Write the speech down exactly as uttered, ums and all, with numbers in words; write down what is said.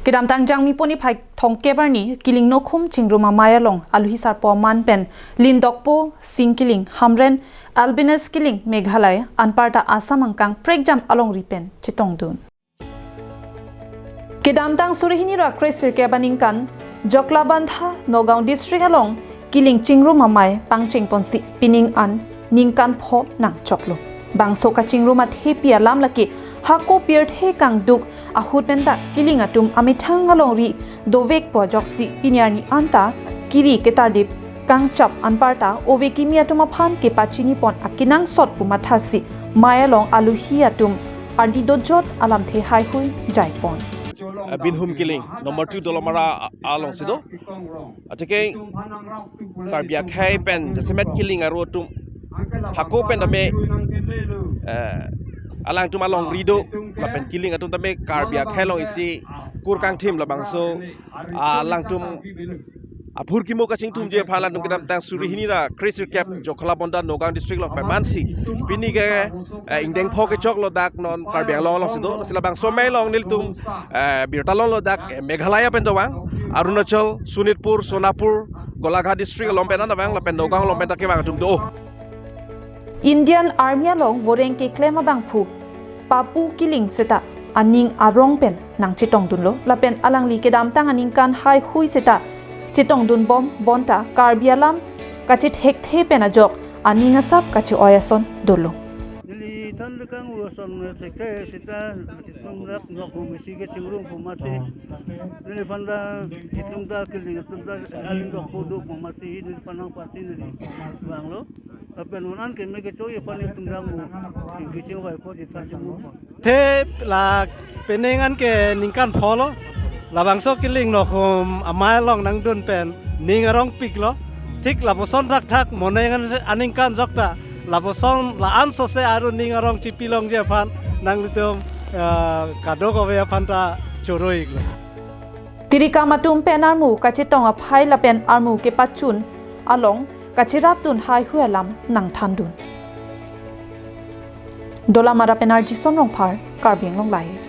Kedamtang Jangmi puni phai thongkep arni Kiling Nokhum Chingrum Amei along aluhi sarpo aman pen Lindokpo Sing Kiling, Hamren Albinus Kiling, Meghalaya, anparta Assam angkang prekjam alongri pen chetongdun. Kedamtang suri hini ra kresirkep aningkan Joklabandha, Nagaon District along Kiling Chingrum Amei pangchengponsi pining an ningkan pho nangchoklo. Bangso kachingrum athepi alam lake hako pirthe kangduk ahut penta Kiling atum amethang alongri dovekpo ajoksi pini arni anta kiri ketardip kangchap anparta ove kimi atum aphan kepachinipon akenangsot pu mathasi mei along aluhi atum ardi dojot alamthe haihui jaipon. Binhum Kiling, number two Dolamara alongsi do. Atike Karbi akhei pen jasemet Kiling aru atum hako pen tame, eh, alangtum alongri do, lapen Kiling atum tame Karbi akhei along isi kur kangthim labangso, ah, alangtum aphurkimo kachingthumji aphan alangtum kedamtang suri hini ra kresirkep Joklabandha Nagaon District along pen mansi pini ke, eh, ingdeng pho kechoklo dak non Karbi Anglong alongsi do. Lasi labangso mei along nelitum, eh, birta longlo dak, eh, Meghalaya pen tavang, Arunachal, Sonitpur, Sonapur, Golaghat District along pen an tavang lapen Nagaon along pen ta kevang atum do. Indian Army along voreng keklem abangphu Papu Kiling seta aning arong pen nangchetongdunlo lapen alangli kedamtang aningkan haihui seta chetongdunbom bonta Karbi alam kachethekthe pen ajok aning asap kache-oi ason dolo. Neli than lekang uason me sekte sita itum dak nok mesi ke chingrum pumasi. Neli phan da itum da Kiling itum da aling dok podo pumasi neli phan nangpasi neli vanglo. Lapen un an ke me kecho ye phan itum da mu. Kiching vai po di than chingrum po. Te la penang an ke ningkan pholo. Labangso Kiling Nokhum Amei along nangdun pen ning arongpiklo. Thik lapuson thakthak moneng an aningkan jokta lapuson la-an sose aru ning arong chipilongji aphan nanglitum, eh, kadokave aphan ta choro-iklo. Tirikam atum pen armu kachetong aphai lapen armu kepachun along kacherapdun haihui alam nangthandun. Dolamara pen R J Son Rongphar, Karbi Anglong Live.